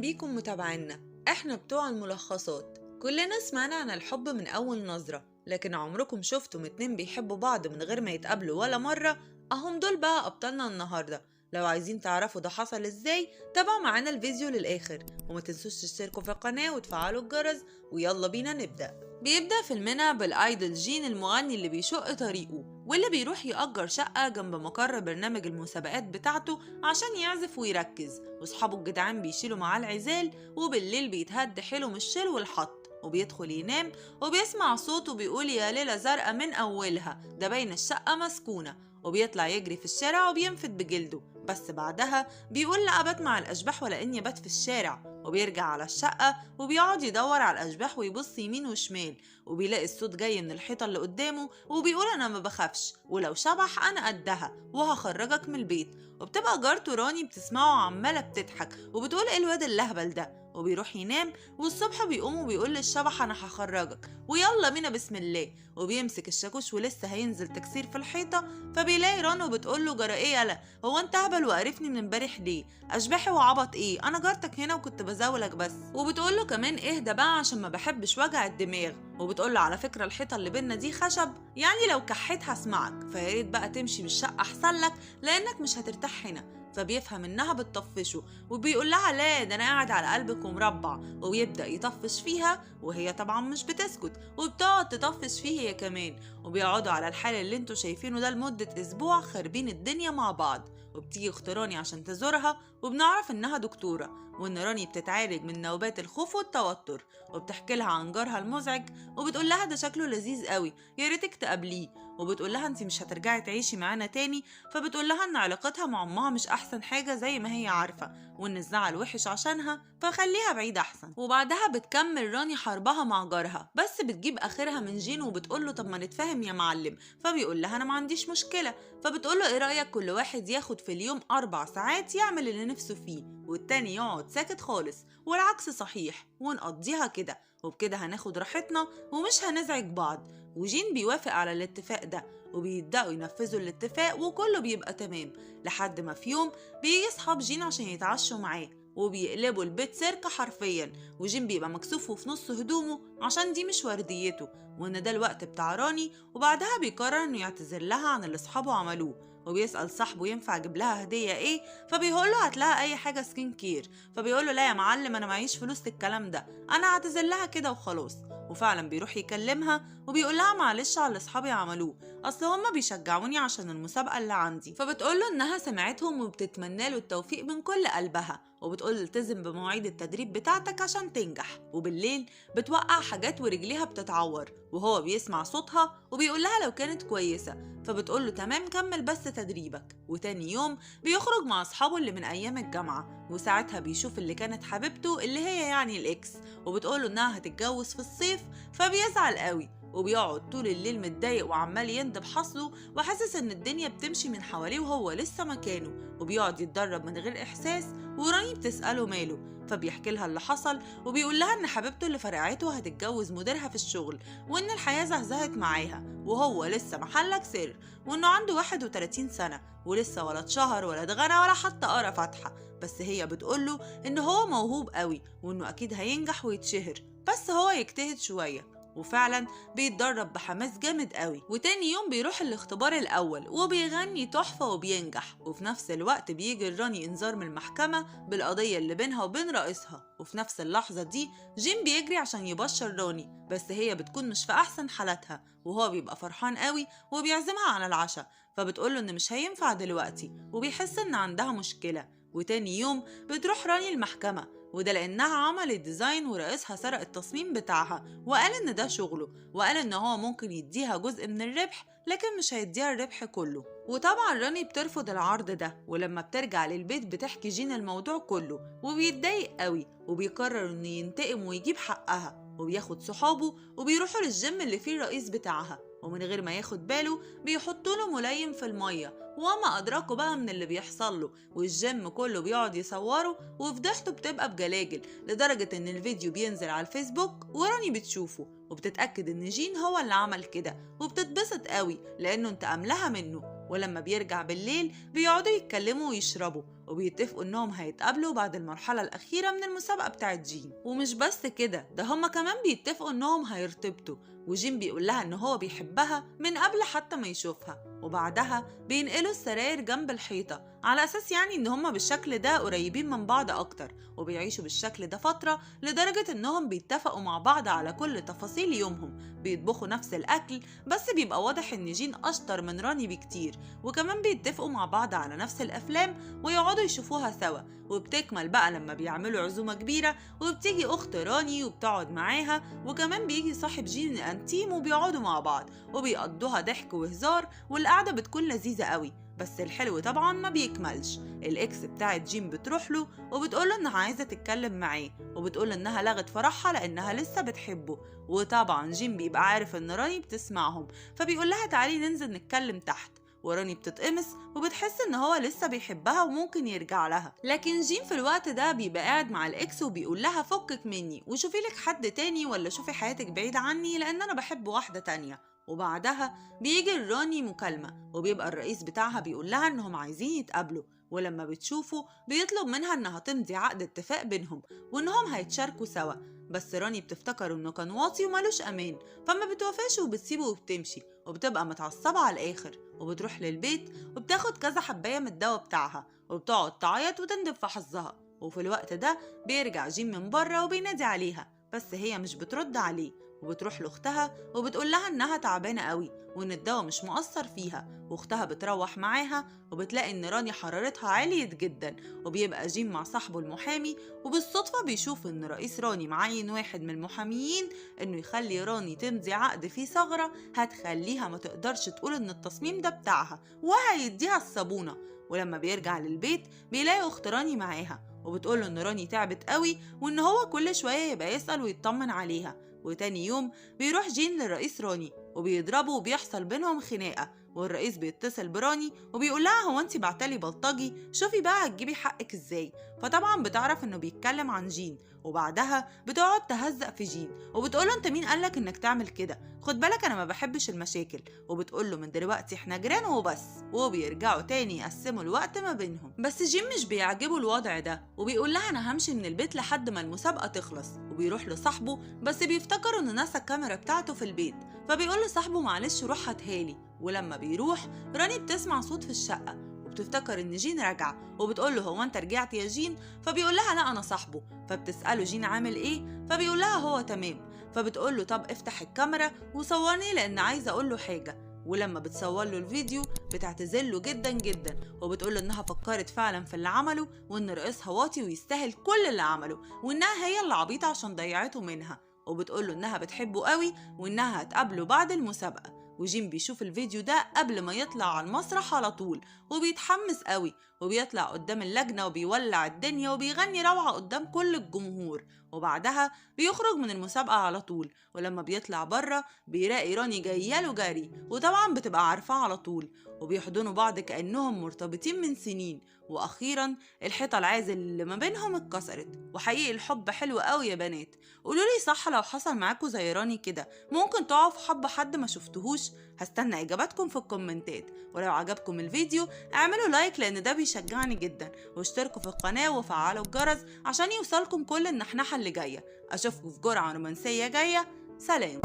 اهلا بيكم متابعينا. احنا بتوع الملخصات. كلنا سمعنا عن الحب من اول نظرة، لكن عمركم شفتم اتنين بيحبوا بعض من غير ما يتقابلوا ولا مرة؟ اهم دول بقى ابطالنا النهاردة. لو عايزين تعرفوا ده حصل ازاي تابعوا معانا الفيديو للاخر، وما تنسوش تشتركوا في القناة وتفعلوا الجرس، ويلا بينا نبدأ. بيبدأ فيلمنا بال idol جين المغني اللي بيشق طريقه، واللي بيروح يأجر شقة جنب مقر برنامج المسابقات بتاعته عشان يعزف ويركز، واصحابه الجدعان بيشيلوا معاه العزال، وبالليل بيتهد حيله من الشيل والحط، وبيدخل ينام وبيسمع صوته بيقول يا ليلة زرقاء من أولها، ده باين الشقة مسكونة، وبيطلع يجري في الشارع وبينفد بجلده، بس بعدها بيقول لا أبات مع الأشباح ولا إني أبات في الشارع، وبيرجع على الشقة وبيقعد يدور على الأشباح ويبص يمين وشمال، وبيلاقي الصوت جاي من الحيطة اللي قدامه، وبيقول أنا ما بخافش ولو شبح أنا قدها وهخرجك من البيت. وبتبقى جارته راني بتسمعه عمالة بتضحك وبتقول إيه الواد اللهبل ده، وبيروح ينام. والصبح بيقوم وبيقول للشبح انا هخرجك ويلا بينا بسم الله، وبيمسك الشاكوش ولسه هينزل تكسير في الحيطه، فبيلاقي رانو بتقول له جرى ايه يالا، هو انت اهبل وقرفني من امبارح ليه؟ اشباحي وعبط ايه؟ انا جارتك هنا وكنت بزاولك بس. وبتقول له كمان اهدى بقى عشان ما بحبش وجع الدماغ، وبتقول له على فكره الحيطه اللي بينا دي خشب، يعني لو كحيت هسمعك، فيا ريت بقى تمشي من الشقه احسن لك لانك مش هترتاح هنا. فبيفهم انها بتطفشه وبيقول لها لا ده انا قاعد على قلبك ومربع، وبيبدأ يطفش فيها وهي طبعا مش بتسكت وبتقعد تطفش فيه هي كمان، وبيقعدوا على الحال اللي انتوا شايفينه ده لمدة اسبوع خاربين الدنيا مع بعض. وبتيجي اخت راني عشان تزورها، وبنعرف انها دكتورة وان راني بتتعالج من نوبات الخوف والتوتر، وبتحكي لها عن جارها المزعج وبتقول لها ده شكله لذيذ قوي يا ريتك تقابليه، وبتقول لها انت مش هترجعي تعيشي معانا تاني، فبتقول لها ان علاقتها مع امها مش احسن حاجه زي ما هي عارفه وان الزعل وحش عشانها فخليها بعيد احسن. وبعدها بتكمل راني حربها مع جارها، بس بتجيب اخرها من جين وبتقول له طب ما نتفاهم يا معلم، فبيقول لها انا ما عنديش مشكله، فبتقول له ايه رايك كل واحد ياخد في اليوم 4 ساعات يعمل اللي نفسه فيه والتاني يقعد ساكت خالص والعكس صحيح، ونقضيها كده وبكده هناخد راحتنا ومش هنزعج بعض. وجين بيوافق على الاتفاق ده وبيبدأوا ينفذوا الاتفاق وكله بيبقى تمام، لحد ما في يوم بيجي اصحاب جين عشان يتعشوا معاه وبيقلبوا البيت سيركة حرفيا، وجين بيبقى مكسوف وفي نص هدومه عشان دي مش ورديته وان ده الوقت بتاع راني. وبعدها بيقرر انه يعتذر لها عن اللي اصحابه عملوه، وبيسأل صاحبه ينفع اجيب لها هدية ايه، فبيقول له هات لها اي حاجة skin care، فبيقول له لا يا معلم انا معيش فلوس للكلام ده، انا هعتذر لها كده وخلاص. وفعلا بيروح يكلمها وبيقول لها معلش على اللي اصحابي عملوه، اصل هما بيشجعوني عشان المسابقة اللي عندي، فبتقول له انها سمعتهم وبتتمنى له التوفيق من كل قلبها، وبتقول له التزم بمواعيد التدريب بتاعتك عشان تنجح. وبالليل بتوقع حاجات ورجليها بتتعور وهو بيسمع صوتها وبيقول لها لو كانت كويسة، فبتقول له تمام كمل بس تدريبك. وتاني يوم بيخرج مع اصحابه اللي من ايام الجامعة، وساعتها بيشوف اللي كانت حبيبته اللي هي يعني ال ex، وبتقول له انها هتتجوز في الصيف، فبيزعل قوي وبيقعد طول الليل متضايق وعمال يندب حصله وحاسس ان الدنيا بتمشي من حواليه وهو لسه مكانه، وبيقعد يتدرب من غير احساس. وراني بتسأله ماله، فبيحكي لها اللي حصل وبيقول لها ان حبيبته اللي فرقعته هتتجوز مديرها في الشغل وان الحياة زهزهت معاها وهو لسه محلك سر، وانه عنده 31 سنة ولسه ولا اتشهر ولا اتغنى ولا حتى قرا فاتحة، بس هي بتقوله ان هو موهوب قوي وانه اكيد هينجح ويتشهر بس هو يجتهد شوية. وفعلا بيتدرب بحماس جامد قوي، وتاني يوم بيروح الاختبار الاول وبيغني تحفة وبينجح. وفي نفس الوقت بيجي راني انذار من المحكمة بالقضية اللي بينها وبين رئيسها، وفي نفس اللحظة دي جيم بيجري عشان يبشر راني، بس هي بتكون مش في احسن حالاتها وهو بيبقى فرحان قوي وبيعزمها على العشاء، فبتقوله ان مش هينفع دلوقتي وبيحس ان عندها مشكلة. وتاني يوم بتروح راني المحكمة، وده لأنها عملت design ورئيسها سرق التصميم بتاعها وقال إن ده شغله، وقال إن هو ممكن يديها جزء من الربح لكن مش هيديها الربح كله. وطبعا راني بترفض العرض ده، ولما بترجع للبيت بتحكي جين الموضوع كله وبيتضايق قوي وبيقرر إنه ينتقم ويجيب حقها، وبياخد صحابه وبيروحوا للجيم اللي فيه الرئيس بتاعها، ومن غير ما ياخد باله بيحطوا له ملين في المية وما أدراكه بقى من اللي بيحصل له، والجيم كله بيقعد يصوره وفضيحته بتبقى بجلاجل لدرجة ان الفيديو بينزل على الفيسبوك وراني بتشوفه وبتتأكد ان جين هو اللي عمل كده وبتتبسط قوي لانه انتقم لها منه. ولما بيرجع بالليل بيقعدوا يتكلموا ويشربوا، وبيتفقوا انهم هيتقابلوا بعد المرحلة الأخيرة من المسابقة بتاعت جين. ومش بس كده، ده هما كمان بيتفقوا انهم هيرتبطوا، وجين بيقول لها ان هو بيحبها من قبل حتى ما يشوفها. وبعدها بينقلوا السراير جنب الحيطة على أساس يعني إن هما بالشكل ده قريبين من بعض أكتر، وبيعيشوا بالشكل ده فترة لدرجة إنهم بيتفقوا مع بعض على كل تفاصيل يومهم، بيطبخوا نفس الأكل بس بيبقى واضح إن جين أشطر من راني بكتير، وكمان بيتفقوا مع بعض على نفس الأفلام ويقعدوا يشوفوها سوا. وبتكمل بقى لما بيعملوا عزومة كبيرة وبتيجي أخت راني وبتقعد معاها، وكمان بيجي صاحب جين الأنتيم وبيقعدوا مع بعض وبيقضوها ضحك وهزار، والقعدة بتكون لذيذة قوي. بس الحلو طبعا ما بيكملش، ال ex بتاعت جين بتروح له وبتقوله انها عايزة تتكلم معاه، وبتقوله انها لغت فرحها لانها لسه بتحبه. وطبعا جين بيبقى عارف ان راني بتسمعهم، فبيقول لها تعالي ننزل نتكلم تحت، وراني بتتقمص وبتحس ان هو لسه بيحبها وممكن يرجع لها. لكن جين في الوقت ده بيبقى قاعد مع ال ex وبيقول لها فكك مني وشوفي لك حد تاني، ولا شوفي حياتك بعيد عني لان انا بحب واحدة تانية. وبعدها بيجي لراني مكالمة وبيبقى الرئيس بتاعها بيقول لها انهم عايزين يتقابلوا، ولما بتشوفه بيطلب منها انها تمضي عقد اتفاق بينهم وانهم هيتشاركوا سوا. بس راني بتفتكر انه كان واطي ومالوش امان، فما بتوافقش وبتسيبه وبتمشي، وبتبقى متعصبة على الاخر، وبتروح للبيت وبتاخد كذا حباية من الدواء بتاعها وبتقعد تعيط وتندب في حظها. وفي الوقت ده بيرجع جين من بره وبينادي عليها، بس هي مش بترد عليه، وبتروح لاختها وبتقول لها انها تعبانه قوي وان الدواء مش مؤثر فيها، واختها بتروح معاها وبتلاقي ان راني حرارتها عالية جدا. وبيبقى جين مع صاحبه المحامي، وبالصدفه بيشوف ان رئيس راني معين واحد من المحاميين انه يخلي راني تمضي عقد فيه ثغره هتخليها ما تقدرش تقول ان التصميم ده بتاعها، وهيديها الصابونه. ولما بيرجع للبيت بيلاقي اخت راني معاها، وبتقوله ان راني تعبت قوي وان هو كل شويه يبقى يسأل ويطمن عليها. وتاني يوم بيروح جين للرئيس راني وبيضربه وبيحصل بينهم خناقة، والرئيس بيتصل براني وبيقول لها هو انت بعتلي بلطجي، شوفي بقى هتجيبي حقك ازاي. فطبعا بتعرف انه بيتكلم عن جين، وبعدها بتقعد تهزق في جين وبتقوله انت مين قالك انك تعمل كده، خد بالك انا ما بحبش المشاكل، وبتقوله من دلوقتي احنا جيران وبس. وبيرجعوا تاني يقسموا الوقت ما بينهم، بس جين مش بيعجبه الوضع ده وبيقول لها انا همشي من البيت لحد ما المسابقة تخلص. وبيروح لصاحبه بس بيفتكر انه نسى الكاميرا بتاعته في البيت، فبيقول لصاحبه معلش روح هاتهالي. ولما بيروح راني بتسمع صوت في الشقة وبتفتكر ان جين رجع، وبتقول له هو انت رجعت يا جين؟ فبيقول لها لا انا صاحبه. فبتسأله جين عامل ايه؟ فبيقول لها هو تمام. فبتقول له طب افتح الكاميرا وصورني لان عايزه اقول له حاجه. ولما بتصور له الفيديو بتعتذر له جدا جدا، وبتقول له انها فكرت فعلا في اللي عمله وان رئيسها واطي ويستاهل كل اللي عمله وانها هي اللي عبيطه عشان ضيعته منها، وبتقول له انها بتحبه قوي وانها هتقابله بعد المسابقه. وجين بيشوف الفيديو ده قبل ما يطلع على المسرح على طول وبيتحمس قوي، وبيطلع قدام اللجنة وبيولع الدنيا وبيغني روعة قدام كل الجمهور. وبعدها بيخرج من المسابقة على طول، ولما بيطلع بره بيلاقي راني جاياله جري، وطبعا بتبقى عارفاه على طول، وبيحضنوا بعض كأنهم مرتبطين من سنين. وأخيرا الحيطة العازل اللي ما بينهم اتكسرت. وحقيقي الحب حلو قوي يا بنات، قولولي صح لو حصل معاكوا زي راني كده ممكن تقعوا في حب حد ما شفتهوش؟ هستنى إجاباتكم في الكومنتات، ولو عجبكم الفيديو اعملوا like لأن ده بيشجعني جدا، واشتركوا في القناة وفعلوا الجرس عشان يوصلكم كل النحنحة اللي جاية. أشوفكم في جرعة رومانسية جاية، سلام.